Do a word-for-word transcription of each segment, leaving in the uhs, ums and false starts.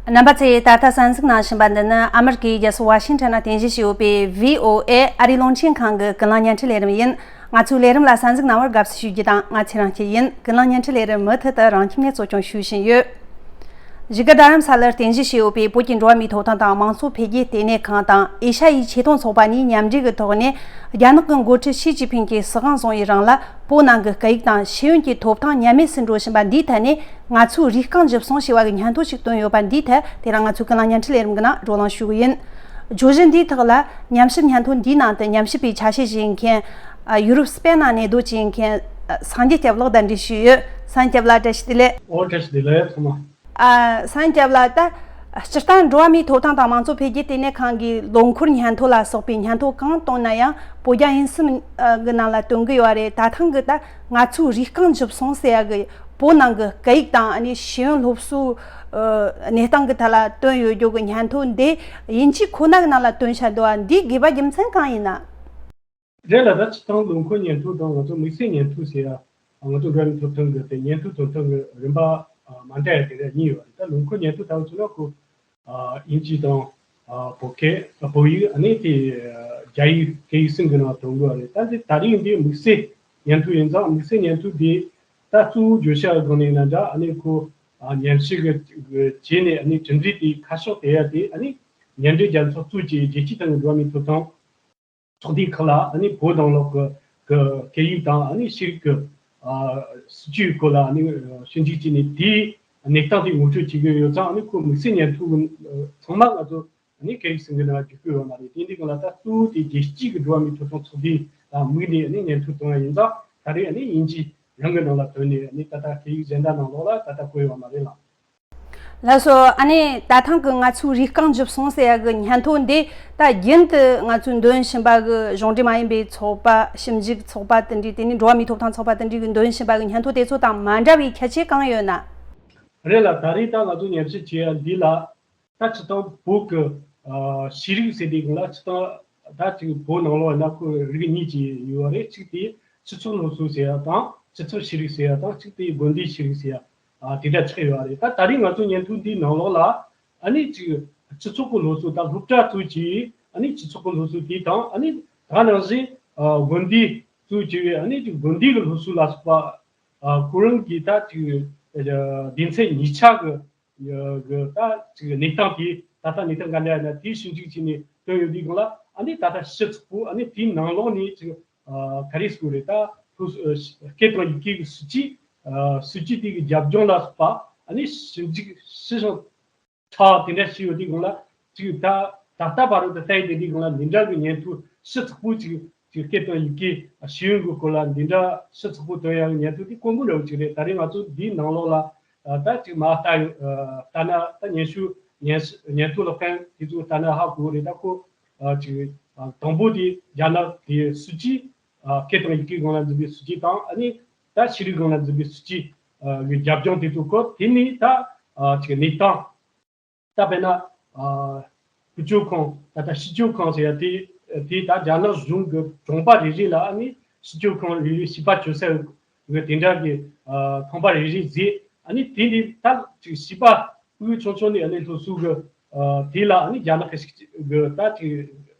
རྣམ་པ་ཚོས་ད་ལྟ་གསན་གཟིགས་གནང་བཞིན་པ་འདི་ནི་ཨ་མི་རི་ཀའི་རྒྱལ་ས་ཝ་ཤིང་ཊོན་ན་རྟེན་གཞི་བྱས་ཡོད་པའི་བྷི་ཨོ་ཨེ་ཨ་རིའི་རླུང་འཕྲིན་ཁང་གི་ཀུན་གླེང་བརྙན་འཕྲིན་ལས་རིམ་ཡིན། ང་ཚོའི་ལས་རིམ་ལ་གསན་གཟིགས་གནང་བར་དགའ་བསུ་ཞུ་རྒྱུ་དང་། ང་ཚེ་རིང་སྐྱིད་ཡིན། ཀུན་གླེང་བརྙན་འཕྲིན་ལས་རིམ་མུ་མཐུད་དུ་རང་ཁྱིམ་ནས་གཙོ་སྐྱོང་ཞུ་བཞིན་ཡོད། བཞུགས་སྒར་རྡ་རམ་ས་ལར་རྟེན་གཞི་བྱས་ཡོད་པའི་བོད་ཀྱི་འགྲོ་བ་མིའི་ཐོབ་ཐང་དང་མང་གཙོ་འཕེལ་རྒྱས་ལྟེ་གནས་ཁང་དང་ཨེ་ཤ་ཡའི་ཆེད་དོན་ཚོགས་པ་གཉིས་མཉམ་འབྲེལ་གྱི་ཐོག་ནས། རྒྱ་ནག་གི་འགོ་ཁྲིད་ཞི་ཅིན་ཕིང་གིས་སྲིད་དབང་བཟུང་བའི་རིང་ལ་བོད་ནང་གི་སྐད་ཡིག་དང་ཤེས་ཡོན་གྱི་ཐོབ་ཐང་ཉམས་དམས་སུ་འགྲོ་བཞིན་པ་འདིའི་ཐད་ནས། ང་ཚོས་རུས་རྐང་འཇུ་སོང་ཞེས་པ་གི་སྙན་ཐོ་ཞིག་བཏོན་ཡོད་པ་འདིའི་ཐད། དེ་རིང་ང་ཚོའི་ཀུན་གླེང་བརྙན་འཕྲིན་ལས་རིམ་གྱི་ནང་བགྲོ་གླེང་ཞུ་གི་ཡིན། བརྗོད་གཞི་འདིའི་ཐོག་ལ་ཉམས་ཞིབ་སྙན་ཐོ་འདིའི་ནང་དུ་ཉམས་ཞིབ་པའི་ཆ་ཤས་བཞེས་མཁན། ཨ། ཡུ་རོབ་སྤེན་ནང་གནས་སྡོད་བྱེད་མཁན། ཨ། སངས་རྒྱས་སྐྱབས་ལགས་དང་འབྲེལ་བཞུགས་ཡོད། སངས་རྒྱས་སྐྱབས་ལགས་བཀྲ་ཤིས་བདེ་ལེགས། ཨོ་བཀྲ་ཤིས་བདེ་ལེགས་ཚང་མ། ཨ། སངས་རྒྱས་སྐྱབས་ལགས། ད་སྤྱིར་བཏང་འགྲོ་བ་མིའི་ཐོབ་ཐང་དང་མང་གཙོ་འཕེལ་རྒྱས་ལྟེ་གནས་ཁང་གི་ལོ་འཁོར་སྙན་ཐོ་ལ་སོགས་པའི་སྙན་ཐོ་གང་བཏོན་ན་ཡང་བོད་རྒྱ་དབྱིན་གསུམ་གྱི་ནང་ལ་བཏོན་གྱི་ཡོད་རེད། ད་ཐེངས་ཀྱི་ད་ང་ཚོའི་རུས་རྐང་འཇུ་སོང་ཟེར་ཡ་གི་བོད་ནང་གི་སྐད་ཡིག་དང་། ཨ་ནི་ཤེས་ཡོན་སློབ་གསོའི་གནས་སྟངས་ཀྱི་ཐད་ལ་བཏོན་ཡོད་རྒྱུ་གི་སྙན་ཐོ་འདི་དབྱིན་ཇི་ཁོ་ན་གི་ནང་ལ་བཏོན་བཞག་འདུག་པ། འདིའི་དགོས་པ་རྒྱུ་མཚན་གང་ཡིན་ན། རེད་ལ། ད་སྤྱིར་བཏང་ལོ་འཁོར་སྙན་ཐོ་དང་ང་ཚོ་དམིགས་བསལ་སྙན་ཐོ་ཟེར་ཡ། ང་ཚོ་འགྲོ་བ་མིའི་ཐོབ་ཐང་གི་དེ་སྙན་ཐོ་བཏོན་སྟངས་ཀྱི་རིམ་པ་མ་འདྲ་ཡ་དེ་འདྲ་གཉིས་ཡོད་རེད། ད་ལོ་འཁོར་སྙན་ཐོ་ལྟ་བུ་བྱུང་ན་ཁོ་དབྱིན་ཇི་དང་བོད་སྐད། བོད་ཡིག། ཨ་ནི་དེ་རྒྱ་ཡིག་སྐད་ཡིག་གསུམ་གྱི་ནང་བཏོན་དགོས་རེད། ད་འདི་ད་རིང་འདི་དམིགས་བསལ་སྙན་ཐོ་ཡིན་ཙང་། དམིགས་བསལ་སྙན་ཐོ་འདི་ད་གཙོ་བོ་བརྗོད་བྱ་སྒང་ནས་ཡིན་ན་འདྲ། ཨ་ནི་ཁོ་ཉམས་ཞིབ་ཀྱི་བྱས་ནས། ཨ་ནི་གྲུབ་འབྲས་དེ་ཁ་ཕྱོགས་དེ་ཡ་དེ། ཨ་ནི་མཉམ་འབྲེལ་རྒྱལ་ཚོགས་གཙོས་ཀྱི་རྒྱལ་སྤྱིའི་སྟེང་གི་འགྲོ་བ་མིའི་ཐོབ་ཐང་ཚོགས་སྡེ་ཁག་ལ། ཨ་ནི་བོད་ནང་ལོགས་ཀྱི་ཀྱི་སྐད་ཡིག་དང་། ཨ་ནི་ཤེས་རིག་གི་ཨ་སྲིད་ཇུས་སྐོར་ལ། ཨ་ནི་ཞིབ་འཇུག་བྱས་ནས་དེའི་གནས་སྟངས་དེ་ངོ་སྤྲོད་བྱེད་ཀྱི་ཡོད་ཙང་། ཨ་ནི་ཁོ་དམིགས་བསལ་སྙན་ཐོ་ཚང་མ་ང་ཚོ་ཨ་ནི་སྐད་ཡིག་གསུམ་གྱི་ནང་བསྒྱུར་གྱི་ཡོད་མ་རེད། དེ་འདི་སྒང་ལ་ད་གཙོ་བོ་དེ་རྒྱལ་སྤྱིའི་གི་འགྲོ་བ་མིའི་ཐོབ་ཐང་ཚོགས་སྡེ་ལ་དམིགས་ནས་ཨ་ནི་སྙན་ཐོ་བཏོན་ཡ་ཡིན་ཙང་། ད་རེས་ཨ་ནི་དབྱིན་ཇི་རང་གི་ནང་ལ་བཏོན་ནས། ཨ་ནི་ད་ལྟ་སྐད་ཡིག་གཞན་དག་ནང་ལོགས་ལ་ད་ལྟ་བཀོད་ཡོད་མ་རེད་ལ། ལགས་སོ། ཨ་ནི་ད་ཐེངས་ཀྱི་ང་ཚོའི་རུས་རྐང་འཇུ་སོང་ཟེར་ཡ་གི་སྙན་ཐོ་འདི་ད་རྒྱུན་དུ་ང་ཚོའི་འདོན་བཞིན་པ་གི་གཞུང་འབྲེལ་མ་ཡིན་པའི་ཚོགས་པ། ཞིབ་འཇུག་ཚོགས་པ་དེ་འདྲའི། དེ་ནས་འགྲོ་བ་མིའི་ཐོབ་ཐང་ཚོགས་པ་དེ་འདྲའི་གི་འདོན་བཞིན་པ་གི་སྙན་ཐོ་དེ་ཚོ་དང་མ་འདྲ་བའི་ཁྱད་ཆོས་གང་ཡོད་ན། རེད་ལ། ད་རེས་ད་ང་ཚོ་ཉམས་ཞིབ་བྱེད་ཡ་འདི་ལ། ད་སྤྱིར་བཏང་བོད་ཀྱི་ཨ་ཤེས་རིག་ཟེར་དུས་སྒང་ལ། སྤྱིར་བཏང་ད་ཅིག་བོད་ནང་ལོགས་ཡིན་ན་ཁོ་རིགས་གཉིས་ཀྱི་ཡོད་རེད། གཅིག་དེ་སྤྱི་ཚོགས་སློབ་གསོ་ཟེར་ཡ་དང་། སྤྱི་ཚོགས་ཤེས་རིག་ཟེར་ཡ་དང་། གཅིག་དེ་དགོན་སྡེའི་ཤེས་རིག་ཟེར་ཡ། ཨ་དེ་འདྲ་ཆགས་ཡོད་རེད། ད་ད་རིང་ང་ཚོ་སྙན་ཐོ་འདིའི་ནང་ལོགས་ལ། ཨ་ནི་ཅིག་སྤྱི་ཚོགས་ཀྱི་སློབ་གསོ། ད་སློབ་གྲྭ་གཙོས་ཀྱི་ཨ་ནི་སྤྱི་ཚོགས་ཀྱི་སློབ་གསོ་དེ་དང་། ཨ་ནི་ད་ནང་བཞིན་ཨ་དགོན་སྡེ་གཙོས་ཀྱི་ཨ་ནི་ཅིག་དགོན་སྡེ་གི་སློབ་གསོ་ལ་སོགས་པ། ཨ་ཁོ་རང་གི་ད་ཅིག་ཨ་སྡེ་ཚན་གཉིས་ཆ་གི་གི་ད་ཅིག་གནས་སྟངས་དེ། ད་ལྟ་གནས་སྟངས་ག་འདྲ་ཡིན་ན་དེ་ཞིབ་འཇུག་བྱས་ནས་བཏོན་ཡོད་དུས་སྒང་ལ། ཨ་ནི་ད་ལྟ་སྤྱི་ཚོགས་པོ། ཨ་ནི་དེའི་ནང་ལོགས་ནས་ཅིག་ཨ་ག་རེ་ཟེར་དགོས་རེད། ད་སློབ་སྐད་དང་ཡི་གེ་གི་སྲིད་ཇུས། ཨ་སྲིད་ཇུས་དེ་གི་རྒྱབ་ལྗོངས་ལ་སོགས་པ། ཨ་ནི་ཞིབ་འཇུག་ཞིབ་ཅིང་ཕྲ་བ་དེ་འདྲ་ཞིག་ཡོད་དུས་སྒང་ལ། ཅིག་ད་ད་ལྟ་བར་དུ་ད་ལྟ་ཡི་དེ་དུས་སྒང་ལ་འདི་འདྲ་གི་སྙན་ཐོ་ཞིབ་ཚགས་པོ་ཅིག་ཅིག་སྐད་དང་ཡི་གེ་ཤེས་ཡོན་གྱི་སྐོར་ལ་འདི་འདྲ་ཞིབ་ཚགས་པོ་བཏོན་ཡག་གི་སྙན་ཐོ་དེ་དཀོན་པོ་འདྲ་བོ་ཅིག་རེད། ད་རེས་ང་ཚོ་འདིའི་ནང་ལོགས་ལ་ཨ་ད་ཅིག་མར་ལྟ་ཡོང་། ཨ་ལྟ་ན། ད་སྙན་ཞུ་སྙན་སྙན་ཐོ་ཀློག་མཁན་དེ་ཚོ་ལྟ་ན་ཧ་གོ་གི་རེད། ད་ཁོ་ཨ་ཅིག་ཨ་དང་པོ་དེ་རྒྱ་ནག་གི་སྲིད་ཇུས། ཨ་སྐད་དང་ཡི་གེ་སྒང་ལ་འཛིན་པའི་སྲིད་ཇུས་དང་། ཨ་ནི་ད་ཤེས་རིག་སྒང་ལ་འཛིན་པའི་སྲིད་ཇུས་ཨ་གི་རྒྱབ་ལྗོངས་དེ་ཚོ་སྐོར། དེ་ནས་ད་ཨ་ཅིག་གནས་སྟངས། ད་དཔེར་ན་ཨ་ཕུ་བཅོལ་ཁང་། ད་ལྟ་ཕྱི་བཅོལ་ཁང་ཟེར་ཡ་དེ། དེ་ད་རྒྱ་ནག་གཞུང་གི་གྲོང་པ་རེ་རེ་ལ། ཨ་ནི་ཕྱི་བཅོལ་ཁང་རེ་རེ་བྱིས་པ་བཅོལ་ས་གི་དེ་འདྲ་གི་ཨ་ཁང་པ་རེ་རེ་བཟོས། ཨ་ནི་དེ་ནས་ད་ཅིག་བྱིས་པ་ཕྲུ་གུ་ཆུང་ཆུང་ནས་ཨ་ནི་སློབ་གསོ་གི་ཨ་དེ་ལ། ཨ་ནི་རྒྱ་ནག་གི་ཤུགས་གི་ད་ཅིག་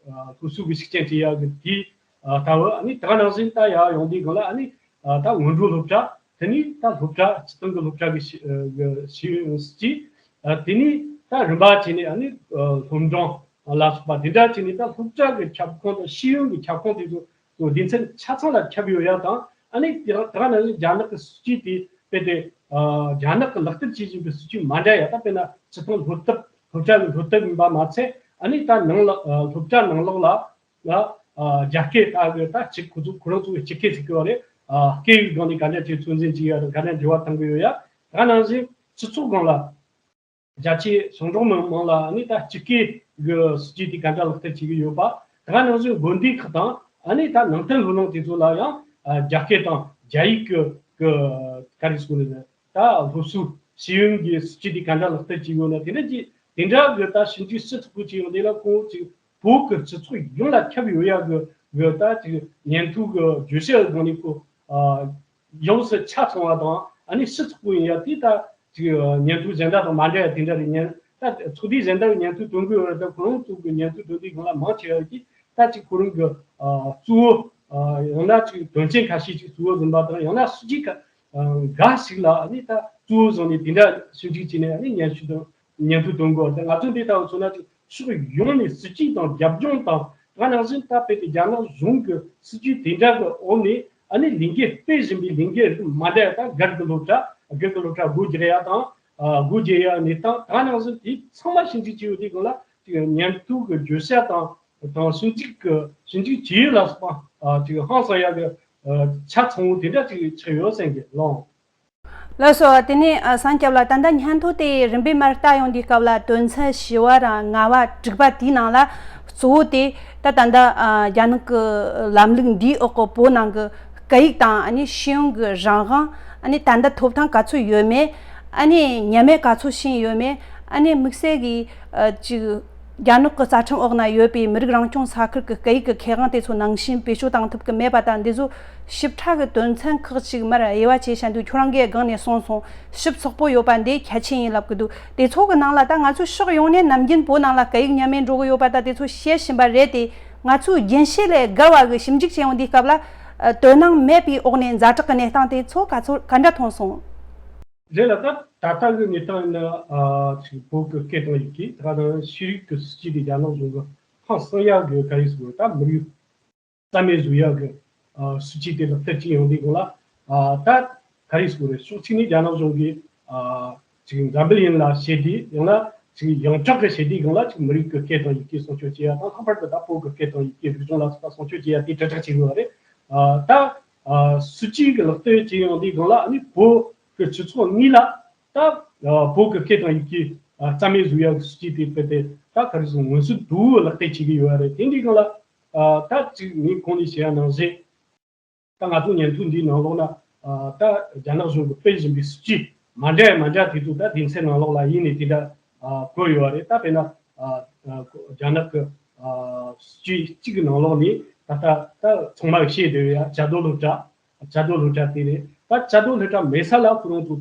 ཨ་སློབ་གསོ་གི་ཤུགས་རྐྱེན་སྤྲད་ཡག་གི་དེ་ཨ་ལྟ་བུ། ཨ་ནི་ད་ག་ནང་བཞིན་ད་ཡར་ཡོང་དུས་སྒང་ལ། ཨ་ནི་ཨ་ད་སྔོན་འགྲོ་སློབ་གྲྭ། དེ་ནས་ད་སློབ་གྲྭ། སྤྱིར་བཏང་གི་སློབ་གྲྭ་གི་ཤེས་ཨ་གི་ཤེས་ཡོན་སྲིད་ཇུས། ཨ་དེ་ནས་ད་རིམ་པ་བྱས་ནས། ཨ་ནི་ཨ་སློབ་འབྲིང་ལ་སོགས་པ་དེ་འདྲ་བྱས་ནས། ད་སློབ་གྲྭ་གི་ཁྱབ་ཁོངས་དང་ཤེས་ཡོན་གྱི་ཁྱབ་ཁོངས་དེ་ཚོ་ཚོ་སྡེ་ཚན་ཆ་ཚང་ལ་ཁྱབ་ཡོད་ཡག་དང་། ཨ་ནི་དེ་རང་དེ་ག་ནང་བཞིན་རྒྱ་ནག་གི་སྲིད་ཇུས་དེ་རྦད་དེ་ཨ་རྒྱ་ནག་གི་ལག་བསྟར་བྱེད་བཞིན་པའི་སྲིད་ཇུས་མ་འདྲ་ཡག་ད་དཔེར་ན་སྤྱིར་བཏང་སློབ་དེབ། སློབ་གྲྭ་གི་སློབ་དེབ་ཡིན་པ་མ་ཚད། ཨ་ནི་ད་ནང་ལ་ཨ་སློབ་གྲྭ་ནང་ལོགས་ལ་ཨ་རྒྱ་སྐད། ད་གི་ད་སྤྱི་ཁོ་ཚོ་ཁོ་རང་ཚོ་གི་སྤྱི་སྐད་ཟེར་གི་ཡོད་རེད། ཨ་སྐད་ཡིག་སྒང་ནས་ག་འདྲ་ཅིག་ཚོད་འཛིན་བྱེད་ཡག་དང་། ག་འདྲ་འབྲེལ་བ་གཏོང་གི་ཡོད་ཡག་ད་ག་ནང་བཞིན་སྤྱི་ཚོགས་སྒང་ལ་རྒྱ་ཆེའི་ཞིང་འབྲོག་མི་མང་ལ། ཨ་ནི་ད་སྤྱི་སྐད་གི་སྲིད་ཇུས་དེ་ག་འདྲ་ལག་བསྟར་བྱེད་ཀྱི་ཡོད་པ། ད་ག་ནང་བཞིན་དགོན་སྡེ་ཁག་དང་། ཨ་ནི་ད་ནང་བསྟན་སློབ་གླིང་དེ་ཚོ་ལ་ཡང་ཨ་རྒྱ་སྐད་དང་རྒྱ་ཡིག་གི་གི་ག་རེ་ཟེར་དགོས་རེད། ད་སློབ་གསོའི་ཤེས་ཡོན་གྱི་སྲིད་ཇུས་དེ་ག་འདྲ་ལག་བསྟར་བྱེད་ཀྱི་ཡོད་ན། དེ་འདྲ་ཅིག་དེ་འདྲ་གི་ད་ཞིབ་འཇུག་ཞིབ་ཚགས་པོ་བྱས་ཡོང་དུས་ལ། ཁོང་ཅིག་བོད་ཀྱི་སྤྱི་ཚོགས་ཡོངས་ལ་ཁྱབ་ཡོད་ཡག་གི་གི་ད་ཅིག་སྙན་ཐོ་གི་བརྗོད་བྱ་གི་སྒང་ནས་ཁོ་ཨ་ཡོངས་སུ་ཆ་ཚང་བ་དང་། ཨ་ནི་ཞིབ་ཚགས་པོ་ཡིན་ཡག་དེ་ད་ཅིག་སྙན་ཐོ་གཞན་དག་དང་མ་འདྲ་ཡག་དེ་འདྲ་རེད། སྙན་ ད་ཚོགས་སྡེ་གཞན་དག་གི་སྙན་ཐོ་འདོན་གི་ཡོད་རེད། ད་ཁོ་རང་ཚོ་གི་སྙན་ཐོ་འདོན་དུས་སྒང་ལ་མང་ཆེ་བ་གིས་ད་ཅིག་ཁོ་རང་གི་ཨ་གཙོ་བོ་ཨ་ཡང་ན་ཅིག་དོན་ཚན་ཁ་ཤས་ཅིག་གཙོ་བོ་འཛིན་པ་དང་། ཡང་ན་སྲིད་ཇུས་ཁ་ཨ་འགའ་ཞིག་ལ་ཨ་ནི་ད་གཙོ་བོ་བཟུང་ནས་དེ་འདྲ་ཞིབ་འཇུག་བྱས་ནས་ཨ་ནི་སྙན་ཞུ་དང་སྙན་ཐོ་འདོན་དགོས་པ་དང་། ང་ཚོ་འདི་ལྟ་བུ་མཚོན་ན་ཅིག་ཕྱོགས་ཡོངས་ནས་སྲིད་ཇུས་དང་རྒྱབ་ལྗོངས་དང་། དེ་ནང་བཞིན་ད་དཔེ་དེ་རྒྱ་ནག་གཞུང་གི་སྲིད་ཇུས་དེ་འདྲ་གི་འོག་ནས་ཨ་ནི་ལས་འགུལ་སྤེལ་བཞིན་པའི་ལས་འགུལ་རིགས་མ་འདྲ་བ་དང་། སྒེར་གྱི་སློབ་གྲྭ་སྒེར་གྱི་སློབ་གྲྭ་སྒོ་རྒྱག་ཡ་དང་། ཨ་སྒོ་རྒྱག་ཡ་གནས་སྟངས། དེ་ནང་བཞིན་དེ་ཚང་མ་ཞིབ་འཇུག་བྱས་ཡོད་དུས་སྒང་ལ་ཅིག་སྙན་ཐོ་གི་བརྗོད་བྱ་དང་དང་ཞིབ་འཇུག་གི་ཞིབ་འཇུག་བྱེད་ཡུལ་ལ་སོགས་པ་ཨ་ཅིག་ཧང་སང་ཡ་གི་ཨ་ཆ་ཚང་བོ་དེ་འདྲ་ཅིག་ཆགས་ཡོད་བསམ་གི་ལགས། ལགས་སོ། དེ་ནས་ཨ་སངས་རྒྱས་ལགས། ད་ལྟ་སྙན་ཐོ་དེ་རིམ་པས་མར་ལྟ་ཡོང་དུས་སྐབས་ལ་དོན་ཚན་བཞི་པ་རང་ལྔ་པ་དྲུག་པ་དེའི་ནང་ལ་གཙོ་བོ་དེ་ད་ད་ལྟ་ཨ་རྒྱ་ནག་གི་ལམ་ལུགས་འདིའི་འོག་གི་བོད་ནང་གི་སྐད་ཡིག་དང་ཨ་ནི་ཤེས་ཡོན་གྱི་རང་དབང་། ཨ་ནི་ད་ལྟ་ཐོབ་ཐང་ག་ཚོད་ཡོད་མེད། ཨ་ནི་ཉམས་མེད་ག་ཚོད་ཕྱིན་ཡོད་མེད། ཨ་ནི་དམིགས་བསལ་གྱིས་ཨ་ཅིག་རྒྱ་ནག་གི་རྩ་ཁྲིམས་འོག་ན་ཡོད་པའི་མི་རིགས་རང་སྐྱོང་ས་ཁུལ་གྱི་སྐད་ཡིག་གི་ཁེ་དབང་དེ་ཚོ་ནང་བཞིན་བེད་སྤྱོད་བཏང་ཐུབ་ཀྱི་མེད་པ་དང་། འདི་ཚོ་ཞིབ་ཕྲ་གི་དོན་ཚན་ཁག་ཅིག་མར་དབྱེ་བ་ཕྱེ་བྱ་འདུག་ཁྱོད་རང་གིས་སྒང་ནས་གསུངས་སོང་། ཞིབ་ཚགས་པོ་ཡོད་པ་འདི་གལ་ཆེན་ཡིན་ལབ་ཀྱི་འདུག་དེ་ཚོ་གི་ནང་ལ་ད་ང་ཚོས་ཕྱོགས་ཡོངས་ནས་ནམ་རྒྱུན་བོད་ནང་ལ་སྐད་ཡིག་ཉམས་མེད་འགྲོ་གི་ཡོད་པ་ད་དེ་ཚོ་བཤད་བཞིན་པ་རེད་དེ། ང་ཚོའི་རྒྱུན་ཤེས་ལས་བརྒལ་བ་གི་ཞིབ་འཇུག་བྱས་ཡོང་དུས་སྐབས་ལ་ཨ་དོ་སྣང་མེད་པའི་འོག་ནས་ཛ་དྲག་གི་གནས་སྟངས་དེ་ཚོ་ག་ཚོད་ག་འདྲ་མཐོང་སོང་། རེད་ལ། ད་ད་ལྟ་གི་གནས་སྟངས་ཡིན་ན་ཨ་ཅིག་བོད་ཀྱི་སྐད་དང་ཡི་གེ། ད་ནང་ཤེས་རིག་གི་སྲིད་ཇུས་དེ་རྒྱ་ནག་གཞུང་གི་ཧང་སང་ཡག་གི་ག་རེ་ཟེར་དགོས། ད་མི་རིགས་རྩ་མེད་བཟོ་ཡག་གི་ཨ་སྲིད་ཇུས་དེ་ལག་བསྟར་བྱེད་ཡོང་དུས་སྒང་ལ་ཨ་ད་ག་རེ་ཟེར་དགོས་རེད། ཕྱོགས་གཅིག་ནས་རྒྱ་ནག་གཞུང་གིས་ཨ་ཅིག་འཛམ་བུ་གླིང་ལ་བཤད་དུས། ཡང་ན་ཅིག་ཡོངས་གྲགས་ཀྱི་བཤད་དུས་སྒང་ལ་ཅིག་མི་རིགས་ཀྱི་སྐད་དང་ཡི་གེ་སྲུང་སྐྱོབ་བྱེད་ཡག་དང་། ལྷག་པར་དུ་ད་བོད་ཀྱི་སྐད་དང་ཡི་གེ་རིག་གཞུང་ལ་སོགས་པ་སྲུང་སྐྱོབ་བྱེད་ཡག་དེ་དྲིལ་བསྒྲགས་བྱེད་དགོས་པ་རེད། ཨ་ད་ཨ་སྲིད་ཇུས་ཀྱི་ལག་བསྟར་བྱེད་ཡོང་དུས་སྒང་ལ་ཨ་ནི་བོད་ཀྱི་སྤྱི་ཚོགས་གཉིས་ལ་ད་ཨ་བོད་ཀྱི་སྐད་དང་ཡི་གེ་ཨ་རྩ་མེད་བཟོ་ཡག་གི་སྲིད་ཇུས་དེ་དཔེ་དེ་ད་ག་རེ་ཟེར། མངོན་གསལ་དོད་པོ་ལག་བསྟར་བྱེད་ཀྱི་ཡོད་རེད། དེ་འདྲའི་སྒང་ལ་ཨ་ད་ཅིག་ངས་གོང་ནས་བཤད་ཡག་ནང་བཞིན་ད་ང་ཚོ་སྙན་ཐོ་འདིའི་ནང་ལོགས་ན་ཨ་ད་རྒྱ་ནག་གཞུང་གིས་སྤེལ་བཞིན་པའི་སྲིད་ཇུས་མ་འདྲ་མ་འདྲ་དེ་ཚོ་ད་སྡེ་ཚན་ནང་ལོགས་ལ་ཡིན་ནས་དེ་འདྲ་ཨ་བཀོད་ཡོད་རེད། ད་དཔེར་ན་ཨ་ཨ་རྒྱ་ནག་གི་ཨ་སྲིད་ཇུས་གཅིག་གི་ནང་ལོགས་ནས་ད་ལྟ་ད་ཚང་མ་གིས་ཤེས་བསྡད་ཡོད་ཡག་བཅའ་སྡོད་སློབ་གྲྭ། བཅའ་སྡོད་སློབ་གྲྭ་དེ་རེད། ད་བཅའ་སྡོད་སློབ་གྲྭ་མེད་ས་ལ་ཁོ་རང་ཚོ་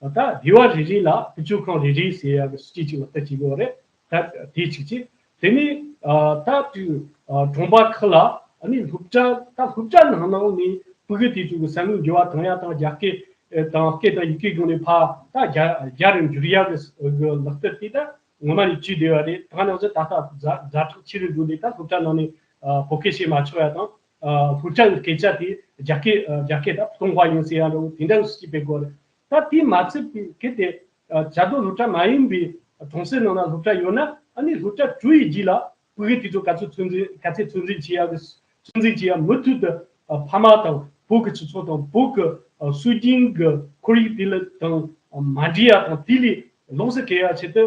ད་སྡེ་བ་རེ་རེ་ལ་དཔེ་སྐྱོན་ཁང་རེ་རེ་ཟེར་ཡག་གི་སྲིད་ཇུས་ཅིག་ལག་བསྟར་བྱེད་དགོས་རེད། ད་དེ་གཅིག་བྱས། དེ་ནས་ཨ་ད་དུས་ཨ་གྲོང་པ་ཁག་ལ་ཨ་ནི་སློབ་གྲྭ། ད་སློབ་གྲྭ་ནང་ནང་ནས་ཕྲུ་གུ་དེ་ཚོ་གི་བསམ་བློའི་འགྱུར་བ་བཏང་ཡག་དང་། རྒྱ་སྐད་ཨེ་དང་སྐད་དང་ཡི་གེ་སྒང་ནས་ཕར་ད་རྒྱ་རྒྱ་རུ་འགྱུར་ཡག་གི་གི་ལག་བསྟར་དེ་ད་ངོ་མ་ནས་བྱས་བསྡད་ཡོད་རེད། ད་ནང་བཞིན་ད་ལྟ་ཛ་ཛ་དྲག་ཆེ་རུ་འགྲོ་ནས་ད་སློབ་གྲྭ་ནང་ནས་ཨ་བོད་སྐད་བཤད་མ་ཆོག་ཡག་དང་། ཨ་སློབ་གྲྭ་གི་སྐད་ཆ་དེ་རྒྱ་སྐད་ཨ་རྒྱ་སྐད་ད་ཕུ་ཐུང་ཧྭ་ཡིན་ཟེར་ཡག་འདྲ་བོ་དེ་འདྲ་གི་སྲིད་ཇུས་སྤེལ་དགོས་རེད། ད་དེ་མ་ཚད་པའི་གལ་ཏེ་ཨ་བཅའ་སྡོད་སློབ་གྲྭ་མ་ཡིན་པའི་གྲོང་གསེབ་ནང་ན་སློབ་གྲྭ་ཡོད་ན། ཨ་ནི་སློབ་གྲྭ་གྲོལ་བའི་རྗེས་ལ་ཕྲུ་གུ་དེ་ཚོ་ག་ཚོད་ཚོད་འཛིན་ག་ཚོད་ཚོད་འཛིན་བྱེད་ཡག་གི་ཚོད་འཛིན་བྱེད་ཡག་མུ་མཐུད་དུ་ཨ་ཕ་མ་དང་བོད་ཀྱི་སྤྱི་ཚོགས་དང་བོད་ཀྱི་ཨ་སྲོལ་རྒྱུན་གྱི་ཁོར་ཡུག་དེ་ལ་དང་མ་འདྲེས་ཡག་དང་། དེ་ལས་ལོགས་སུ་གྱེས་ཡག་ཆེད་དུ་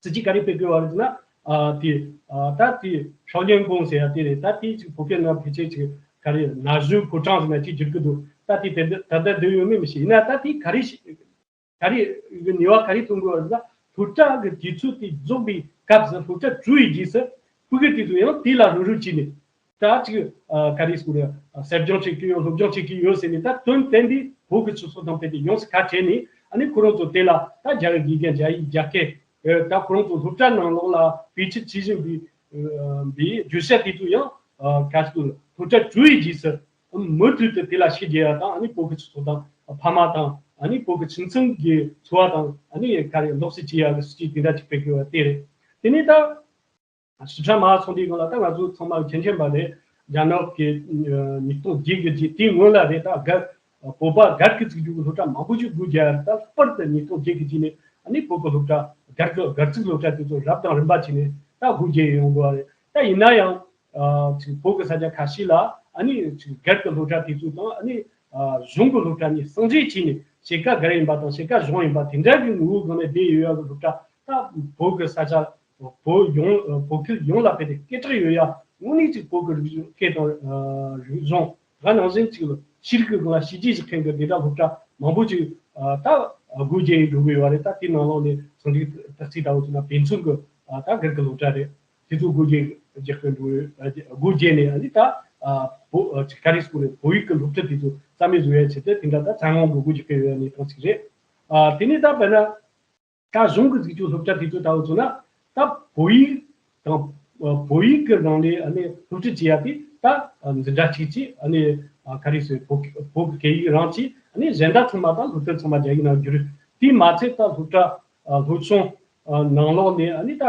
སྲིད་ཇུས་ག་རེ་སྤེལ་དགོས་པ་རེད་ཟེར་ན། ཨ་དེ་ཨ་ད་དེ་ཧྲའོ་ལིན་གོང་ཟེར་ཡག་དེ་རེད། ད་དེ་ཅིག་བོད་སྐད་ནང་ཕལ་ཆེར་ཅིག་ག་རེ་ན་གཞོན་ཕོ་བྲང་ཟེར་ན་ཅིག་བསྒྱུར་གི་འདུག་ད་དེ་དེ་འདྲ་ད་ལྟ་འདོན་ཡོད་མེད་མི་ཤེས། ཡིན་ན་ད་དེ་ག་རེ་ཞིག་ག་རེ་གི་ནུས་པ་ག་རེ་ཐོན་དགོས་པ་རེད་ཟེར་ན། སློབ་གྲྭ་གི་དུས་ཚོད་དེ་རྫོགས་པའི་སྐབས་སུ། སློབ་གྲྭ་གྲོལ་བའི་རྗེས་སུ་ཕྲུ་གུ་དེ་ཚོ་ཡང་དེ་ལ་རོགས་རོགས་བྱས་ནས། ད་ཅིག་ཨ་ག་རེ་ཟེར་དགོས་རེད། ཨ་ཟབ་སྦྱོང་བྱེད་ཀྱི་ཡོད། སློབ་སྦྱོང་བྱེད་ཀྱི་ཡོད་ཟེར་ནས། ད་དོན་བསྟན་པའི་བོད་ཀྱི་སྤྱི་ཚོགས་དང་དཔེ་དེ་ཡོངས་སུ་ཁ་བྲལ་ནས། ཨ་ནི་ཁོ་རང་ཚོ་དེ་ལ་ད་རྒྱ་ཡིག་དགེ་རྒན། རྒྱ་ཡིག་རྒྱ་སྐད། ཨ་ད་ཁོ་རང་ཚོ་སློབ་གྲྭ་ནང་ལོགས་ལ་བེད་སྤྱོད་བྱེད་བཞིན་པའི་ཨ་པའི་བརྗོད་བྱ་དེ་ཚོ་ཡང་ཨ་ག་ཚོད་སློབ་གྲྭ་གྲོལ་བའི་རྗེས་སུ་མུ་མཐུད་དུ་དེ་ལ་ཤུགས་རྒྱག་ཡག་དང་། ཨ་ནི་བོད་ཀྱི་སྤྱི་ཚོགས་དང་ཕ་མ་དང་། ཨ་ནི་བོད་ཀྱི་ཁྱིམ་ཚང་གི་འཚོ་བ་དང་། ཨ་ནི་ག་རེ་ལོགས་སུ་བྱེད་ཡག་གི་སྲིད་ཇུས་དེ་འདྲ་ཅིག་སྤེལ་དགོས་པ་དེ་རེད། དེ་ནས་ད་ཞིབ་ཕྲ་མ་སོང་དུས་སྒང་ལ། ད་ང་ཚོ་ཚང་མ་མཁྱེན་མཁྱེན་པ་རེད། རྒྱ་ནག་གི་ཨ་ཉིས་སྟོང་བརྒྱད་ཀྱི་རྗེས་དེའི་སྔོན་ལ་རེད། ད་སྒེར་བོད་པ་སྒེར་གྱི་བཙུགས་རྒྱུ་གི་སློབ་གྲྭ་མང་པོ་ཞིག་སྒོ་རྒྱག་ཡ་རེད། ད་ལྷག་པར་དུ་ཉིས་སྟོང་བརྒྱད་ཀྱི་རྗེས་ནས་ཨ་ནི་བོད་ཀྱི་སློབ་གྲྭ་སྒེར་གྱི་སྒེར་བཙུགས་སློབ་གྲྭ་དེ་ཚོ་རབ་དང་རིམ་པ་བྱས་ནས་ད་སྒོ་རྒྱག་ཡོང་དགོས་པ་རེད། ད་ཡིན་ན་ཡང་ཨ་ཅིག་བོད་ཀྱི་ས་ཆ་ཁ་ཤས་ལ་ཨ་ནི་ཅིག་སྒེར་གྱི་སློབ་གྲྭ་དེ་ཚོ་དང་། ཨ་ནི་ཨ་གཞུང་གི་སློབ་གྲྭ་གཉིས་ཟུང་འབྲེལ་བྱས་ནས། ཕྱེད་ཀ་སྒེར་ཡིན་པ་དང་ཕྱེད་ཀ་གཞུང་ཡིན་པ་དེ་འདྲ་གི་ངོ་བོའི་སྒང་ནས་བསྡད་ཡོད་ཡག་གི་སློབ་གྲྭ། ད་བོད་ཀྱི་ས་ཆ་བོད་ཡོངས་བོད་ཁུལ་ཡོངས་ལ་དཔེ་དེ་སྐད་གྲགས་ཡོད་ཡག་དངོས་གནས་ཅིག་བོད་ཀྱི་རིག་གཞུང་སྐད་དང་ཨ་རིག་གཞུང་། ད་ནང་བཞིན་ཅིག་ཤེས་རིག་གི་སྒང་ལ་བྱས་རྗེས་ཅིག་འཕེན་གི་དེ་འདྲ་སློབ་གྲྭ་མང་པོ་ཅིག་ཨ་ད་སྒོ་འབྱེད་འགྲོ་གི་ཡོད་རེད། ད་དེའི་ནང་ལོགས་ནས་ཟུང་འབྲེལ་ཏོག་ཙམ་ལྟ་བུ་བྱས་ན་དཔེ་མཚོན་གྱི་ཨ་ད་སྒེར་གྱི་སློབ་གྲྭ་རེད། དེ་ཚོ་སྒོ་འབྱེད་རྒྱག་གི་འགྲོ་ཡོད། སྒོ་འབྱེད་ནས་ཨ་ནི་ད་ཨ་བོད་ཨ་ཅིག་ག་རེ་ཟེར་དགོས་རེད། བོད་ཡིག་གི་སློབ་ཁྲིད་དེ་ཚོ་རྩ་མེད་བཟོ་ཡ་ཆེད་དུ་དེ་འདྲ་ད་འཚར་ལོངས་ཀྱི་སྒོ་འབྱེད་ཀྱི་ཡོད་ཡ་གནས་སྟངས་ཅིག་རེད། ཨ་དེ་ནས་ད་དཔེར་ན་ ད་གཞུང་གི་འཛུགས་སྐྱོང་སློབ་གྲྭ་དེ་ཚོ་ལྟ་བུ་ཚོ་ན་ད་བོད་ཡིག་དང་བོད་ཡིག་གི་ནང་ནས་ཨ་ནི་སློབ་ཁྲིད་བྱེད་ཡ་དེ་ད་འཛིན་གྲྭ་གཅིག་གཅིག་ཨ་ནི་ག་རེ་ཟེར། བོད་བོད་ཀྱི་སྐད་ཡིག་རང་གཅིག་ཨ་ནི་གཞན་དག་ཚང་མ་ད་སློབ་ཐོན་ཚང་མ་རྒྱ་ཡིག་ནང་བསྒྱུར། དེས་མ་ཚད་ད་སློབ་གྲྭ་སློབ་ཆུང་ནང་ལོགས་ནས་ཨ་ནི་ད་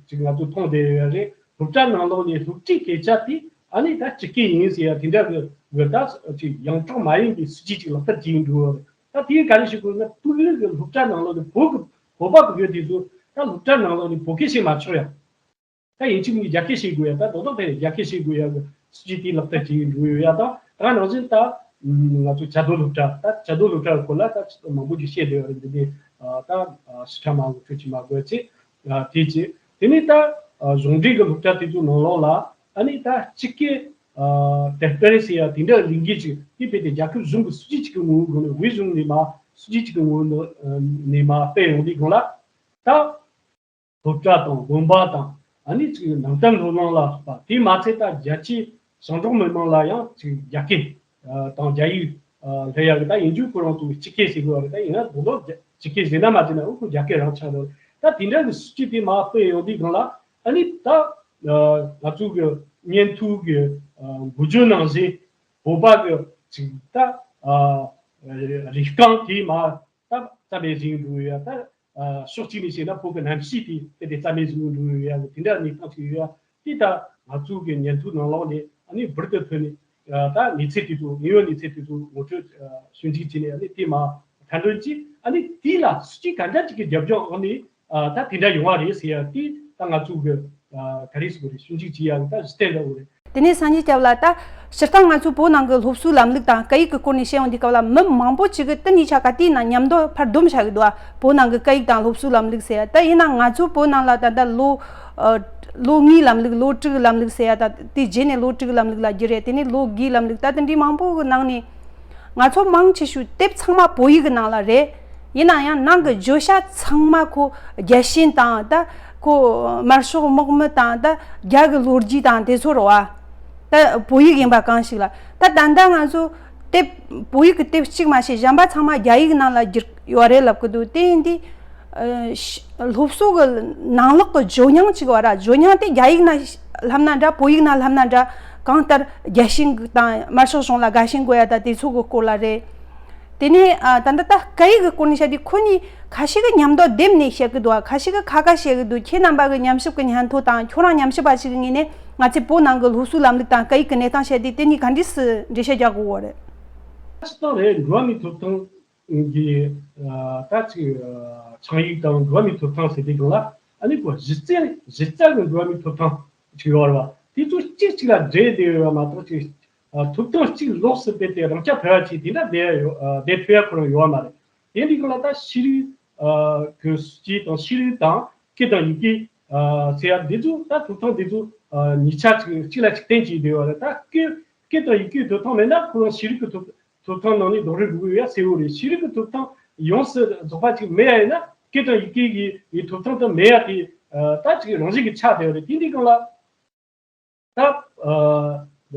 ཅིག་ང་ཚོ་མཐོང་བསྡད་ཡོད་རེད། སློབ་གྲྭ་ནང་ལོགས་ནས་སློབ་ཁྲིད་སྐད་ཆ་དེ་ཨ་ནི་ད་སྤྱི་སྐད་ཡིན་ཟེར་ཡ་དེ་འདྲ་གི་གི་ད་ཅིག་ཡོངས་གྲགས་མ་ཡིན་པའི་སྲིད་ཇུས་ཅིག་ལག་བསྟར་བྱེད་ཀྱིན་འགྲོ་ཡོད་རེད། ད་དེ་ག་རེ་ཞིག་དགོས་ན་དབུས་གཞུང་གི་སློབ་གྲྭ་ནང་ལོགས་ནས་བོད་གི་བོད་པ་བུད་ཡོད་དེ་ཚོ་ད་སློབ་གྲྭ་ནང་ལོགས་ནས་བོད་སྐད་བཤད་མ་ཆོག་ཡ། ད་ཡིན་གཅིག་མིན་གཅིག་རྒྱ་སྐད་བཤད་དགོས་ཡ། ད་རྡོག་རྡོག་དེ་རྒྱ་སྐད་བཤད་དགོས་ཡ་གི་སྲིད་ཇུས་དེ་ལག་བསྟར་བྱེད་ཀྱིན་འགྲོ་ཡོད་ཡ། ད་ད་ག་ནང་བཞིན་ད་ང་ཚོ་བྱ་དོ་སློབ་གྲྭ། ད་བྱ་དོ་སློབ་གྲྭ་སྐོར་ལ་ད་མང་པོ་ཅིག་བཤད་བསྡད་ཡོད་རེད། འདི་ནས་ད་ཕྱི་ཁྲ་མ་འགོ་ཁྲོད་ཀྱི་མ་དགོས་ཚེ་དེ་བྱས། དེ་ནས་ད་གཞུང་འབྲེལ་གྱི་སློབ་གྲྭ་དེ་ཚོ་ནང་ལོགས་ལ་ཨ་ནི་ད་སྤྱི་སྐད་དེབ་དཔེ་ཟེར་ཡ་དེ་འདྲ་གླེང་གི་ཅིག་དེ་དཔེ་དེ་རྒྱལ་ཁབ་གཞུང་གི་སྲིད་ཇུས་ཅིག་གི་ངོ་བོའི་སྒང་ནས། དབུས་གཞུང་ནས་མ་སྲིད་ཇུས་ཅིག་གི་ངོ་བོ་ནས་མ་སྤེལ་ཡོང་དུས་སྒང་ལ་ད། སློབ་གྲྭ་དང་དགོན་པ་དང་ཨ་ནི་ཅིག་ནང་བསྟན་སློབ་གླིང་ལ་སོགས་པ། དེས་མ་ཚད་ད་རྒྱ་ཆེའི་ཞིང་འབྲོག་མི་མང་ལ་ཡང་ཅིག་རྒྱ་སྐད་དང་རྒྱ་ཡིག་སླེབས་ཡག་གི། ད་ཡིན་རྒྱུ་ཁོ་རང་ཚོ་སྤྱི་སྐད་ཟེར་དགོས་པ་རེད། ད་ཡིན་ན་དོ་དོ་སྤྱི་སྐད་ཟེར་ན་མ་ཟེར་ན་འོ་ཁོ་རྒྱ་སྐད་རང་ཆགས་འགྲོ། ད་དེ་འདྲ་གི་སྲིད་ཇུས་དེ་མར་སྤེལ་ཡོང་དུས་སྒང་ལ་ཨ་ནི་ད་ང་ཚོ་གི་བརྙན་ཐུང་གི་འགུལ་སྐྱོད་ནང་བཞིན་བོད་པ་གི་ཅིག་ད་རིག་རྐང་དེ་མར་ད་རྩ་མེད་བཟོས་འགྲོ་ཡ། ད་ཕྱོགས་གཅིག་ནས་བཤད་ན་བོད་ཀྱི་གནམ་གཤིས་དེ་དེ་དེ་རྩ་མེད་བཟོས་འགྲོ་ཡོད་ཡ། དེ་འདྲ་གནས་སྟངས་ཤིག་ཡོད་ཡ། དེ་ད་ང་ཚོ་གི་བརྙན་ཐུང་ནང་ལོགས་ནས་ཨ་ནི་འབུར་དུ་ཐོན་ནས་ད་གནས་ཚུལ་དེ་ཚོ། དངོས་ཡོད་གནས་ཚུལ་དེ་ཚོ་ངོ་སྤྲོད་ཞིབ་འཇུག་བྱས་ནས་ཨ་ནི་དེ་མར་མཁའ་འགྲོ་གྱིས་ཨ་ནི་དེ་ལ་སྲིད་ཇུས་ག་འདྲ་ཅིག་གི་རྒྱབ་ལྗོངས་འོག་ནས་ད་དེ་འདྲ་ཡོང་བ་རེད་ཟེར་ཡ། དེ་ད་ང་ཚོ་གི་ག་རེ་ཟེར་དགོས་རེད། ཞིབ་འཇུག་བྱེད་ཡ་ད་གཞི་རྟེན་འདྲ་བོ་རེད། དེ་ནས་སངས་རྒྱས་སྐྱབས་ལགས། ད་སྤྱིར་བཏང་ང་ཚོའི་བོད་ནང་གི་སློབ་གསོའི་ལམ་ལུགས་དང་སྐད་ཡིག་གི་སྐོར་ནས་བཤད་ཡོང་དུས་སྐབས་ལ་མི་མང་པོ་ཅིག་གིས་དེ་གཉིས་ཆ་ག་དུས་ཡིན་ན་མཉམ་དུ་ཕར་སྡོམ་བྱ་གི་འདུག་བ། བོད་ནང་གི་སྐད་ཡིག་དང་སློབ་གསོའི་ལམ་ལུགས་ཟེར་ཡ། ད་ཡིན་ན་ང་ཚོའི་བོད་ནང་ལ་ད་ལྟ་ལོ་ཨ་ལོ་ལྔའི་ལམ་ལུགས། ལོ་དྲུག་གི་ལམ་ལུགས་ཟེར་ཡ། ད་དེ་རྗེས་ནས་ལོ་དྲུག་གི་ལམ་ལུགས་ལ་བསྒྱུར་རེད། དེ་ནས་ལོ་བརྒྱད་ལམ་ལུགས། ད་དེ་འདྲའི་མང་པོ་གི་ནང་ནས་ང་ཚོ་མང་ཆེ་ཤོས་དེབ་ཚང་མ་བོད་ཡིག་གི་ནང་ལ་རེད། ཡིན་ན་ཡང་ནང་གི་བརྗོད་བྱ་ཚང་མ་ཁོ་རྒྱལ་ཞེན་དང་། ད་ཁོ་དམར་ཤོག་དམག་མི་དང་། ད་རྒྱ་གི་ལོ་རྒྱུས་དང་དེ་ཚོ་རེད་བ། ད་བོད་ཡིག་ཡིན་པ་གང་ཞིག་ལ། ད་ད་ལྟ་ང་ཚོ་དེབ་བོད་ཡིག་གི་དེབ་གཅིག་མ་ཟད་གཞན་པ་ཚང་མ་རྒྱ་ཡིག་ནང་ལ་བསྒྱུར་ཡོད་རེད་ལབ་གི་འདུག་དེ་ཡིན་དུས་ཨ་ཤ་སློབ་གསོ་གི་ནང་ལོགས་གི་ཇོ་ཉང་ཅིག་བ་ར། ཇོ་ཉང་དེ་རྒྱ་ཡིག་ནང་ལྷབ་ན་འདྲ། བོད་ཡིག་ནང་ལྷབ་ན་འདྲ། གང་ལྟར་རྒྱལ་ཞེན་གི་དང་དམར་ཤོག་གཞུང་ལ་དགའ་ཞེན་དགོས་ཡ་ད་དེ་ཚོ་གི་སྐོར་ལ་རེད། དེ་ནས་ཨ་ད་ལྟ་ད་སྐད་ཡིག་གི་སྐོར་ནས་བཤད་དུས་ཁོ་གཉིས་ཁ་ཤས་ཀྱིས་མཉམ་དུ་བསྡེབས་ནས་བཤད་གི་འདུག་ཁ་ཤས་ཀྱིས་ཁ་ཁ་བཤད་གི་འདུག་ཁྱེད་རྣམ་པ་གི་ཉམས་ཞིབ་གི་སྙན་ཐོ་དང་ཁྱོད་རང་ཉམས་ཞིབ་པ་ཞིག་གི་ངོས་ནས་ང་ཚོའི་བོད་ནང་གི་སློབ་གསོའི་ལམ་ལུགས་དང་སྐད་ཡིག་གི་གནས་སྟངས་བཤད་དུས་དེ་གཉིས་ག་འདྲས་སུ་འགྲེལ་བཤད་རྒྱག་དགོས་པ་རེད། སྤྱིར་བཏང་རེད། འགྲོ་བ་མིའི་ཐོབ་ཐང་གི་ད་ཅིག་ཆིངས་ཡིག་དང་འགྲོ་བ་མིའི་ཐོབ་ཐང་ཟེར་དུས་སྒང་ལ་ཨ་ནི་ཁོ་གཞི་རྩའི་གཞི་རྩ་གི་འགྲོ་བ་མིའི་ཐོབ་ཐང་ཅིག་ཡོད་རེད་བ། དེ་ཚོ་གཅིག་གཅིག་ལ་འབྲེལ་བསྡད་ཡོད་པ་མ་གཏོགས་ཅིག་ཨ་ཐོབ་ཐང་གཅིག་ལོགས་སུ་སྤེལ་ཏེ་རང་རྐྱ་འཕེར་བ་ཅིག་དེ་འདྲ་བསྡད་ཡོད། ཨ་བསྡད་ཐུབ་ཡ་ཁོ་རང་ཡོད་པ་མ་རེད། དེ་འདྲའི་སྒང་ལ་ད་ཤེས་རིག་ཨ་གི་སྲིད་ཇུས་དང་། ཤེས་རིག་དང་སྐད་དང་ཡི་གེ་ཨ་ཟེར་ཡ་འདི་ཚོ་ད་ཐོབ་ཐང་འདི་ཚོ་ཨ་གཉིས་ཆ་གཅིག་གཅིག་ལ་གཅིག་བརྟེན་བྱས་བསྡད་ཡོད་རེད། ད་སྐད་སྐད་དང་ཡི་གེའི་ཐོབ་ཐང་མེད་ན་ཁོ་རང་ཤེས་རིག་གི་ཐོབ་ཐོབ་ཐང་ནང་ནས་རྡོག་རོལ་འགྲོ་གི་ཡོད་ཡ་གསལ་བོ་རེད། ཤེས་རིག་གི་ཐོབ་ཐང་ཡོངས་སུ་རྫོགས་པ་ཅིག་མེད་ཡ་ཡིན་ན་སྐད་དང་ཡི་གེ་གི་ཡི་ཐོབ་ཐང་དུ་མེད་ཡ་དེ་ཨ་ད་ཅིག་རང་བཞིན་གྱིས་ཆགས་བསྡད་ཡོད་རེད། དེ་འདྲའི་སྒང་ལ། ད་ཨ་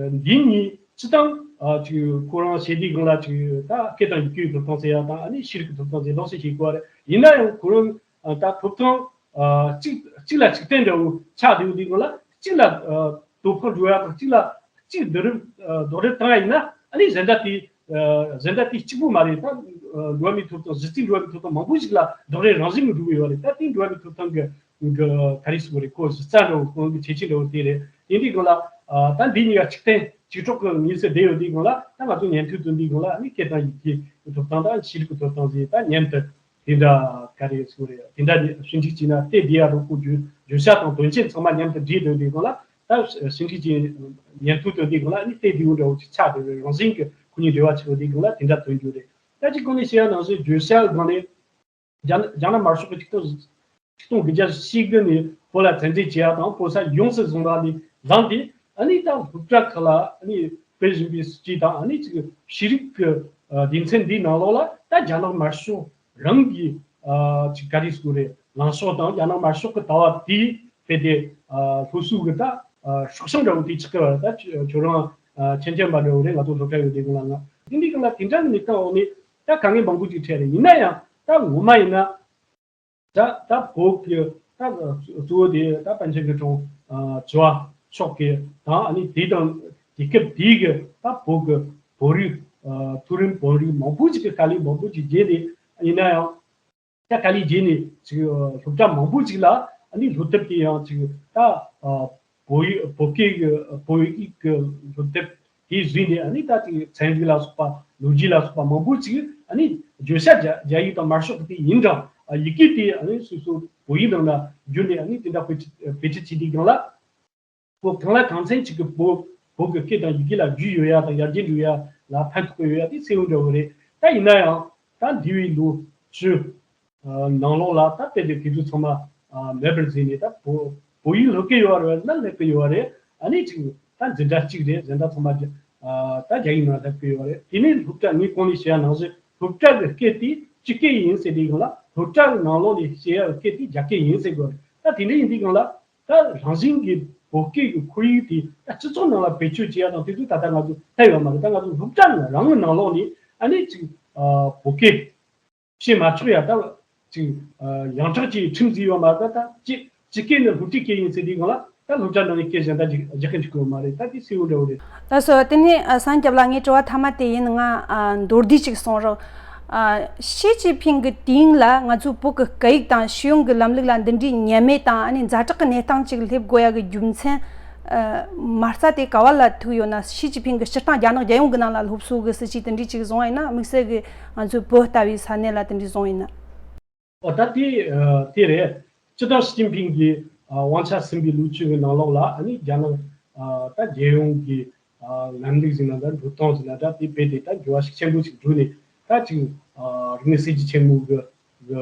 འདི་གཉིས་སྤྱིར་བཏང་ཨ་ཅིག་ཁོ་རང་བྱེད་དུས་སྒང་ལ་ཅིག་ད་སྐད་དང་ཡི་གེའི་ཐོབ་ཐང་ཟེར་ཡ་དང་ཨ་ནི་ཤེས་རིག་གི་ཐོབ་ཐང་ཟེར་ལོགས་སུ་བྱེད་དགོས་པ་རེད། ཡིན་ན་ཡང་ཁོ་རང་ཨ་ད་ཐོབ་ཐང་ཨ་གཅིག་གཅིག་ལ་གཅིག་བརྟེན་འདྲ་བོ་ཆགས་བསྡད་ཡོད་དུས་སྒང་ལ་གཅིག་ལ་ཨ་དོ་ཕོག་འགྲོ་ཡ་དང་གཅིག་ལ་གཅིག་རྡོག་རོལ་ཨ་རྡོག་རོལ་བཏང་ཡ་ཡིན་ན་ཨ་ནི་གཞན་དག་དེ་ཨ་གཞན་དག་དེ་གཅིག་པུ་མ་རེད། ད་ཨ་འགྲོ་བ་མིའི་ཐོབ་ཐང་། གཞི་རྩའི་འགྲོ་བ་མིའི་ཐོབ་ཐང་མང་པོ་ཞིག་ལ་རྡོག་རོལ་རང་བཞིན་གྱིས་འགྲོ་གི་ཡོད་རེད། ད་དེ་འགྲོ་བ་མིའི་ཐོབ་ཐང་གི་གི་ག་རེ་ཟེར་དགོས་རེད། ཁོ་གཞི་རྩ་འདྲ་བོ་ཁོང་གི་ཁྱད་ཆོས་འདྲ་བོ་དེ་རེད། དེ་འདྲའི་སྒང་ལ་ཨ་ད་འདི་གཉིས་ཀ་གཅིག་བརྟེན་གཅིག་གྲོགས་ཀྱི་གཉིས་སུ་བསྡད་ཡོད་དུས་སྒང་ལ་ད་ང་ཚོ་ཉན་ཐོས་དོན་འདིའི་སྒང་ལ་ཨ་ནི་སྐད་དང་ཡི་གེ་གི་ཐོབ་ཐང་དང་ཤེས་རིག་གི་ཐོབ་ཐང་ཟེར་ད་མཉམ་དུ་དེ་འདྲ་ག་རེ་ཟེར་དགོས་རེད། དེ་འདྲ་ཞིབ་འཇུག་བྱས་ན་དེ་འདི་ཡ་རོགས་ཁོ་བརྗོད་བརྗོད་བྱ་དང་དོན་ཆེན་ཚང་མ་མཉམ་དུ་འདྲེས་སྡོད་དུས་སྒང་ལ་ད་ཞིབ་འཇུག་བྱས་ཉན་ཐོས་དོན་འདིའི་སྒང་ལ་ཨ་ནི་དེ་འདི་འདྲ་བོ་ཅིག་ཆགས་བསྡད་པའི་རང་བཞིན་གྱི་ཁོ་གཉིས་འབྲེལ་བ་ཆགས་ཡོད་དུས་སྒང་ལ་དེ་འདྲ་དོན་རྒྱུ་རེད། ད་ཅིག་གོང་ནས་བཤད་ཡ་ནང་བཞིན་བརྗོད་བྱ་སྒང་ནས། རྒྱ་ནག་རྒྱ་ནག་དམར་ཤོག་གི་ཆིག་སྟོང་ཆིག་སྟོང་དགུ་བརྒྱ་བཞི་བཅུ་ཞེ་དགུ་ནས་བོད་ལ་བཙན་འཛུལ་བྱེད་ཡ་དང་བོད་ས་ཡོངས་སུ་བཟུང་བ་ནས་བཟུང་སྟེ་ཨ་ནི་ད་སློབ་གྲྭ་ཁག་ལ་ཨ་ནི་སྤེལ་བཞིན་པའི་སྲིད་ཇུས་དང་ཨ་ནི་ཅིག་ཤེས་རིག་གི་ཨ་སྡེ་ཚན་འདིའི་ནང་ལོགས་ལ་ད་རྒྱ་ནག་དམར་ཤོག་རང་གི་ཨ་ཅིག་ག་རེ་ཟེར་དགོས་རེད། ལངས་ཕྱོགས་དང་རྒྱ་ནག་དམར་ཤོག་གི་ལྟ་བ་དེ་དཔེ་དེ་ཨ་སློབ་གསོ་གི་ད་ཨ་སྲོག་ཤིང་འདྲ་བོ་དེ་ཆགས་ཀྱི་ཡོད་རེད། ད་ཁྱོད་རང་ཨ་མཁྱེན་མཁྱེན་པ་འདྲ་བོ་རེད། ང་ཚོ་སློབ་གྲྭ་ཡོད་དུས་སྒང་ལ་ང་དེ་འདྲའི་སྒང་ལ་དེ་འདྲ་གི་གནས་སྟངས་འོག་ནས་ད་དཀའ་ངལ་མང་པོ་ཅིག་འཕྲད་རེད། ཡིན་ན་ཡང་ད་ངོ་མ་ཡིན་ན། རྒྱ་ནག་དམར་ཤོག་གི་ལྟ་བ་དེ་ལྟ་བུ་ཅིག་ཡིན་ན་ཡང་ད་ང་ཚོ་ཉན་ཐོས་དོན་འདིའི་སྒང་ལ་ཨ་ནི་སྐད་དང་ཡི་གེ་གི་ཐོབ་ཐང་ཟེར་ཡ་དང་ཨ་ནི་ཤེས་རིག་གི་ཐོབ་ཐང་ཟེར་ལོགས་སུ་བྱེད་དགོས་པ་རེད། ད་དེའི་ག་རེ་ཞིག་དགོས་ན་དབུས་གཞུང་གི་སློབ་གྲྭ་ནང་ལོགས་ནས་བོད་ཀྱི་ ད་ད་བོད་ཀྱི་ད་གཙོ་བོ་དེ་ད་པཎ་ཆེན་སྐུ་ཕྲེང་བཅུ་པ་མཆོག་གི་དང་ཨ་ནི་དེ་དང་དེ་སྐབས་དེའི་གི་ད་བོད་ཀྱི་བོད་རིགས་མཐོ་རིམ་བོད་རིགས་མང་པོ་ཅིག་གི་དཀའ་ལས་མང་པོ་ཅིག་བརྒྱུད་ནས་ཡིན་ན་ཡང་། ད་དཀའ་ལས་བརྒྱུད་ནས་ཅིག་སློབ་གྲྭ་མང་པོ་ཅིག་ལ་ཨ་ནི་སློབ་དེབ་དེ་ཡང་ཅིག་ད་བོད་ཡིག་བོད་སྐད་ཀྱི་བོད་ཡིག་གི་སློབ་དེབ་དེ་བཟོས་ནས་ཨ་ནི་ད་ཅིག་ཚན་རིག་ལ་སོགས་པ་ལོ་རྒྱུས་ལ་སོགས་པ་མང་པོ་ཅིག་ཨ་ནི་བརྗོད་བྱ་རྒྱ་རྒྱ་ཡིག་དང་མར་ཤོག་གི་དེ་ཡིན་ཀྱང་ཡི་གེ་དེ་ཨ་ནི་སོ་སོ་བོད་ཡིག་ནང་ལ་བསྒྱུར་ནས་ཨ་ནི་དེ་འདྲ་བེད་སྤྱོད་བེད་སྤྱོད་བྱས་དུས་སྒང་ལ། བོད་གང་ལ་གང་འཚམ་ཅིག་གི་བོད་བོད་ཀྱི་སྐད་དང་ཡི་གེ་ལ་རྒྱུས་ཡོད་ཡ་དང་ཡར་རྒྱས་འགྲོ་ཡ་ལ་ཕན་ཐོགས་ཀྱི་ཡོད་ཡ་དེ་གསལ་བོ་འདྲ་བོ་རེད། ད་ཡིན་ན་ཡང་ད་འདས་པའི་ལོ་བཅུ་ནང་ལོགས་ལ་ད་དཔེ་དེ་དེ་ཚོ་ཚང་མ་མེད་པར་བཟོས་ནས་ད་བོད་བོད་ཡིག་སློབ་ཀྱི་ཡོད་རེད་ན་སླེབས་ཀྱི་ཡོད་རེད། ཨ་ནི་ཅིག་ད་འཛིན་གྲྭ་གཅིག་རེད། གཞན་དག་ཚང་མ་རྒྱ་ད་རྒྱ་ཡིག་ནང་སླེབས་ཀྱི་ཡོད་རེད། དེ་ནས་སློབ་གྲྭ་ངས་གོང་ནས་བཤད་ཡ་ནང་བཞིན་སློབ་གྲྭ་གི་སྐད་དེ་སྤྱི་སྐད་ཡིན་ཟེར་དུས་སྒང་ལ་སློབ་གྲྭ་གི་ནང་ལོགས་ནས་བཤད་ཡ་གི་སྐད་དེ་རྒྱ་སྐད་ཡིན་ཟེར་དགོས་རེད། ད་དེ་འདྲ་ཡིན་དུས་སྒང་ལ། ད་རང་བཞིན་གྱི་བོད་སྐད་ཀྱི་ཁོར་ཡུག་དེ་ད་སྤྱི་ཚོགས་ནང་ལ་བེད་སྤྱོད་བྱེད་ཡ་དང་དེ་ཚོ་ད་ལྟ་ང་ཚོ་ཐད་ཡོད་མ་རེད། ད་ང་ཚོ་སློབ་གྲྭ་ནང་རང་གི་ནང་ལོགས་ནས་ཨ་ནི་ཅིག་བོད་སྐད་བཤད་མ་ཆོག་ཡ་ད་ཅིག་ཡང་དག་ཅིག་ཁྲིམས་བཟོས་ཡོད་མ་རེད། ད་ཅི་ཅི་སྐད་ནི་སློབ་ཁྲིད་སྐད་ཡིན་ཟེར་དུས་སྒང་ལ་ད་སློབ་གྲྭ་ནང་ནས་སྐད་གཞན་དག་ཅིག་རྒྱག་གི་འཇུག་གི་ཡོད་མ་རེད། ད་དེ་གསལ་བོ་འདྲ་བོ་རེད། ལགས་སོ། དེ་ནས་ཨ་སངས་རྒྱས་ལགས་ངའི་དྲི་བ་མཐའ་མ་དེ་ཡིན། ང་ཨ་མདོར་བསྡུས་ཅིག་གསུང་རོགས། ཨ་ཞི་ཅིན་ཕིང་གི་དུས་ཡུན་ལ་ང་ཚོའི་བོད་ཀྱི་སྐད་ཡིག་དང་ཤེས་ཡོན་གྱི་ལམ་ལུགས་ལ་འདི་འདྲའི་ཉེན་མེད་དང་ཨ་ནི་ཛ་དྲག་གི་གནས་སྟངས་ཅིག་སླེབས་དགོས་ཡ་གི་རྒྱུ་མཚན་ཨ་མ་རྩ་དེ་ག་བ་ལ་ཐུག་ཡོད་ན། ཞི་ཅིན་ཕིང་གི་སྤྱིར་བཏང་རྒྱ་ནག་རྒྱལ་ཡོངས་ཀྱི་ནང་ལ་སློབ་གསོ་གི་སྲིད་ཇུས་དེ་འདྲའི་ཅིག་བཟུང་བ་ཡིན་ན། དམིགས་བསལ་གྱི་ང་ཚོའི་བོད་ལྟ་བུའི་ས་གནས་ལ་དེ་འདྲའི་བཟུང་ཡིན་ན། ཨོ་ད་དེ་ཨ་དེ་རེད། སྤྱིར་བཏང་ཞི་ཅིན་ཕིང་གིས་ཨ་དབང་ཆ་ཟིན་པའི་ལོ་བཅུ་གི་ནང་ལོགས་ལ་ཨ་ནི་རྒྱ་ནག་ཨ་ད་རྒྱལ་ཡོངས་ཀྱི་ཨ་ལམ་ལུགས་ཟིན་ན་འདྲ། འགྲོ་སྟངས་ཟིན་ན་འདྲ། དེ་རྦད་དེ་ད་འགྱུར་བ་ཤུགས་ཆེན་པོ་ཞིག་འགྲོ་ནས་ད་ཅིག་ཨ་རིག་གནས་གསར་བརྗེ་ཆེན་མོ་གི་གི་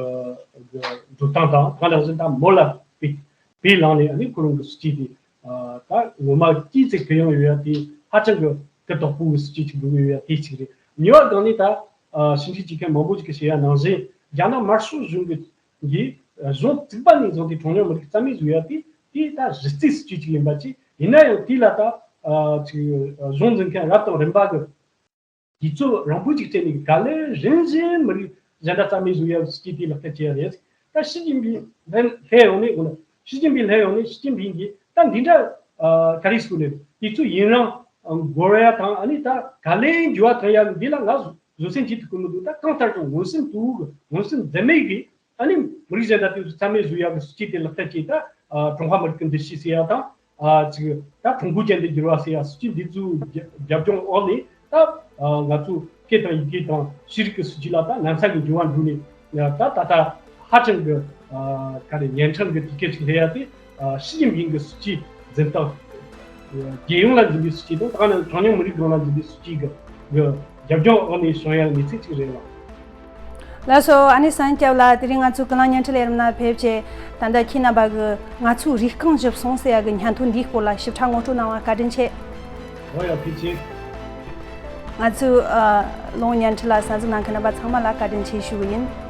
གི་འགྲོ་སྟངས་དང་། གང་ལགས་ཟིན་ད་མོ་ལ་བེད་བེད་ལངས་ནས་ཨ་ནི་ཁོ་རང་གི་སྲིད་ཇུས་དེ་ཨ་ད་ངོ་མ་ཅིའི་ཚེ་གུ་ཡངས་ཡོད་ཡ་དེ་ཧ་ཅང་གི་གུ་དོག་པོ་གི་སྲིད་ཇུས་ཅིག་འགྲོ་གི་ཡོད་ཡ་དེ་གཅིག་རེད། གཉིས་པ་སྒང་ནས་ད་ཨ་ཕྱི་འབྲེལ་བྱེད་མཁན་མང་པོ་ཅིག་གིས་བཤད་ཡ་ནང་བཞིན་རྒྱ་ནག་དམར་ཤོག་གཞུང་གི་གིས་གཞུང་བཙུགས་པ་ནས་བཟུང་སྟེ་གྲངས་ཉུང་མི་རིགས་རྩ་མེད་བཟོ་ཡ་དེ་དེ་ད་གཞི་རྩའི་སྲིད་ཇུས་ཅིག་ཡིན་པ་བཅས། ཡིན་ན་ཡང་དེ་ལ་ད་ཨ་ཅིག་གཞུང་འཛིན་མཁན་རབ་དང་རིམ་པ་གི་དུས་ཚོད་རིང་པོ་ཅིག་སྤྲད་ནས་ག་ལེར་རིམ་བཞིན་མི་རིགས་གཞན་དག་རྩ་མེད་བཟོ་ཡ་གི་སྲིད་ཇུས་དེ་ལག་བསྟར་བྱས་ཡ་རེད། ད་ཞི་ཅིན་ཕིང་སླེབས་ཡོང་ནས་དགོངས་ན། ཞི་ཅིན་ཕིང་སླེབས་ཡོང་ནས་ཞི་ཅིན་ཕིང་གིས་ད་འདི་འདྲ་ཨ་ག་རེ་ཟེར་དགོས་ནས་དུས་ཚོད་ཡུན་རིང་འགོར་ཡ་དང་ཨ་ནི་ད་ག་ལེར་འགྱུར་བ་ཐོན་ཡ་འདི་ལ་ང་བཟོད་བསྲན་བྱེད་ཐུབ་ཀྱི་མི་འདུག་ད་གང་ལྟར་ཀྱང་མངོན་སུམ་དུ་མངོན་སུམ་འཛེམ་མེད་ཀྱིས་ཨ་ནི་མི་རིགས་གཞན་དག་དེ་ཚོ་རྩ་མེད་བཟོ་ཡ་གི་སྲིད་ཇུས་དེ་ལག་བསྟར་བྱས། ད་ཨ་ཀྲུང་ཧྭ་མི་རིགས་ཀྱི་འདུ་ཤེས་ཟེར་ཡ་དང་། ཨ་ཅིག་ད་ཀྲུང་གོ་ཅན་དུ་འགྱུར་བ་ཟེར་ཡ་སྲིད་ཇུས་འདི་ཚོའི་རྒྱབ་རྒྱབ་ལྗོངས་འོག་ནས་ད་ཨ་ང་ཚོ་སྐད་དང་ཡི་གེ་དང་ཤེས་རིག་གི་སྲིད་ཇུས་ལ་ད་ལམ་སང་གི་འགྱུར་བ་འགྲོ་ནས་ད་ད་ལྟ་ཧ་ཅང་གི་ཨ་ག་རེ་ཉན་ཕྲང་གི་དུས་སྐབས་ཤིག་སླེབས་ཡ་དེ་ཨ་ཞི་ཅིན་ཕིང་གི་སྲིད་ཇུས་འཛིན་སྟངས། རྒྱལ་ཡོངས་ལ་འཛིན་པའི་སྲིད་ཇུས་དང་། ད་ནི་གྲངས་ཉུང་མི་རིགས་སྒང་ལ་འཛིན་པའི་སྲིད་ཇུས་ཀྱི་གི་རྒྱབ་ལྗོངས་འོག་ནས་བྱུང་ཡ་གནས་ཚུལ་ཅིག་རེད་ལགས། ལགས་སོ། ཨ་ནེ་སངས་རྒྱས་ལགས། དེ་རིང་ང་ཚོའི་ཀུན་གླེང་བརྙན་འཕྲིན་ལས་རིམ་ནང་ཕེབས་བྱས་ད་ལྟ་ཁྱེད་རྣམ་པ་གི་ང་ཚོའི་རིགས་རྐང་ཞིབ་སོང་ཟེར་ཡ་གི་སྙན་ཐོ་འདིའི་སྐོར་ལ་ཞིབ་ཕྲ་ངོ་སྤྲོད་གནང་བར་བཀའ་དྲིན་ཆེ། འོ་ཡ་ཕལ་ཆེར། ང་ཚོའི་ཨ་ཀུན་གླེང་བརྙན་འཕྲིན་ལ་གསན་གཟིགས་གནང་མཁན་རྣམ་པ་ཚང་མ་ལ་བཀའ་དྲིན་ཆེ་ཞུ་གི་ཡིན།